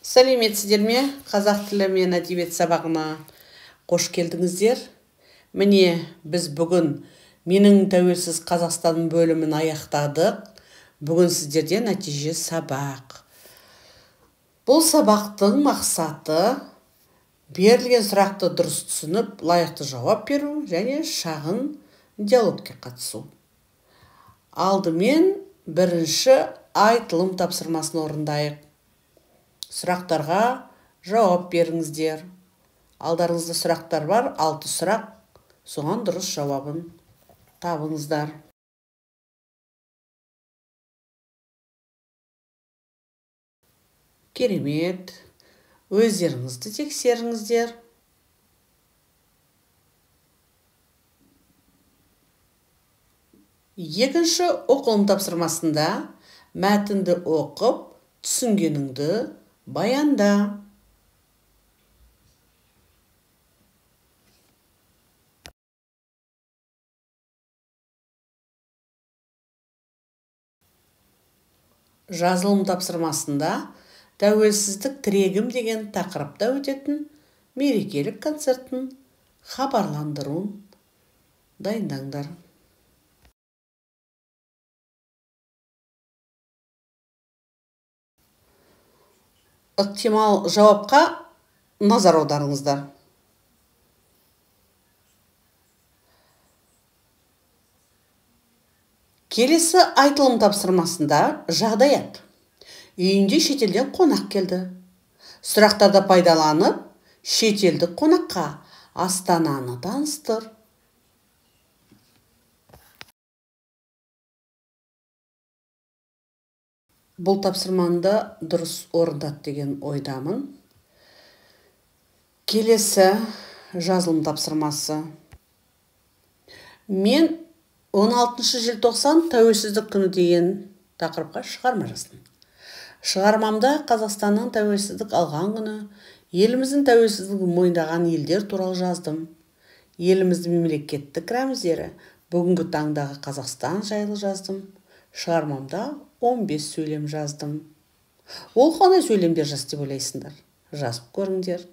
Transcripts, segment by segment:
Сәлеметсіздер ме? Қазақ тілі мен әдебиет сабағына қош келдіңіздер. Міне, біз бүгін менің тәуелсіз Қазақстан бөлімін аяқтадық. Бүгін сіздерде нәтиже сабақ. Бұл сабақтың мақсаты берілген сұрақты дұрыс түсініп, лайықты жауап беру және шағын диалогке қатысу. Алдымен бірінші айтылым тапсырмасын орындайық. Сұрақтарға жауап беріңіздер. Алдарыңызда сұрақтар бар, 6 сұрақ. Соған дұрыс жауабын табыңыздар. Керемет. Өздеріңізді тексеріңіздер. Екінші оқылым тапсырмасында мәтінді оқып, түсінгеніңді баянда. Жазылым тапсырмасында тәуелсіздік тірегім деген тақырыпта өтетін мерекелік концерттің хабарландыруын дайындаңдар. Ықтимал жауапқа назар аударыңыздар. Келесі айтылым тапсырмасында жағдаят. Үйінде шетелден қонақ келді. Сұрақтарды пайдаланып, шетелдік қонаққа Астананы таныстыр. Бұл тапсырманы да дұрыс орындады деген ойдамын. Келесі жазылым тапсырмасы. Мен 16 желтоқсан тәуелсіздік күні деген тақырыпқа шығарма жаздым. Шығармамда Қазақстанның тәуелсіздік алған күні, еліміздің тәуелсіздігін мойындаған елдер туралы жаздым. Еліміздің мемлекеттік рәміздері, бүгінгі таңдағы Қазақстан жайлы жаздым. Шығармамда 15 сөйлем жаздым. Ол қандай сөйлемдер жазды деп ойлайсыңдар? Жазып көріңдер.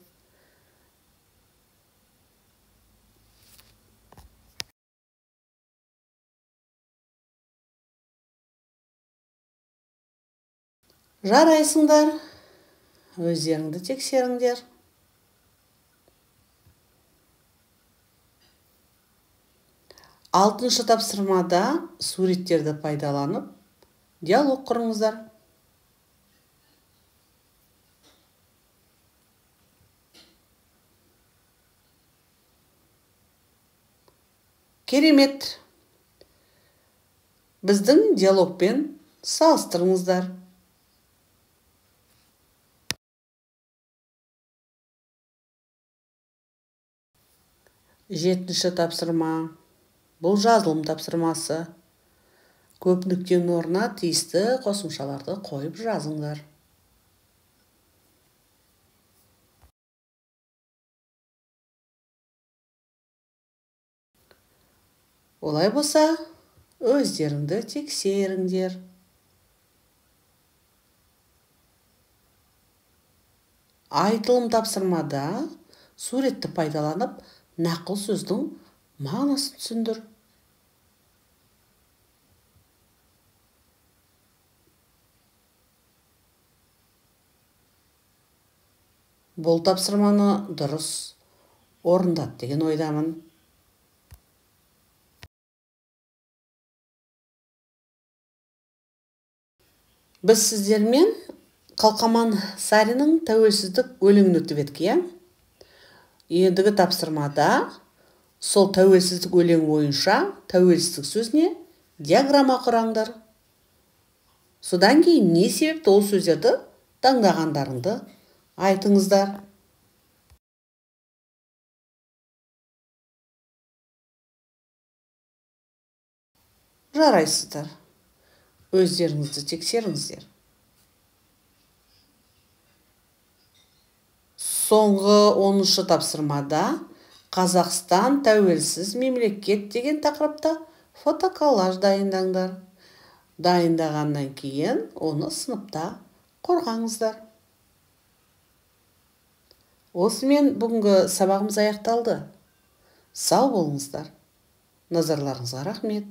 Жарайсыңдар, өздеріңді тексеріңдер. Алтыншы тапсырмада суреттерді пайдаланып, диалог құрыңыздар. Керемет. Біздің диалогпен салыстырыңыздар. Жетінші тапсырма. Бұл жазылым тапсырмасы. Көп нүктенің орнына тиісті қосымшаларды қойып жазыңдар. Олай болса, өздеріңді тексеріңдер. Айтылым тапсырмада суретті пайдаланып, нақыл сөздің мағынасын түсіндір. Бұл тапсырманы дұрыс орындады деген ойдамын. Біз сіздермен Қалқаман Сариннің тәуелсіздік өлеңін өтіп едік, иә? Ендігі тапсырмада сол тәуелсіздік өлеңі бойынша тәуелсіздік сөзіне диаграмма құраңдар. Содан кейін не себепті ол сөздерді таңдағандарыңды айтыңыздар. Жарайсыздар. Өздеріңізді тексеріңіздер. Соңғы 10-шы тапсырмада Қазақстан тәуелсіз мемлекет деген тақырыпта фотоколлаж дайындаңдар. Дайындағаннан кейін оны сыныпта қорғаңыздар. Осымен бүгінгі сабағымыз аяқталды. Сау болыңыздар. Назарларыңызға рахмет.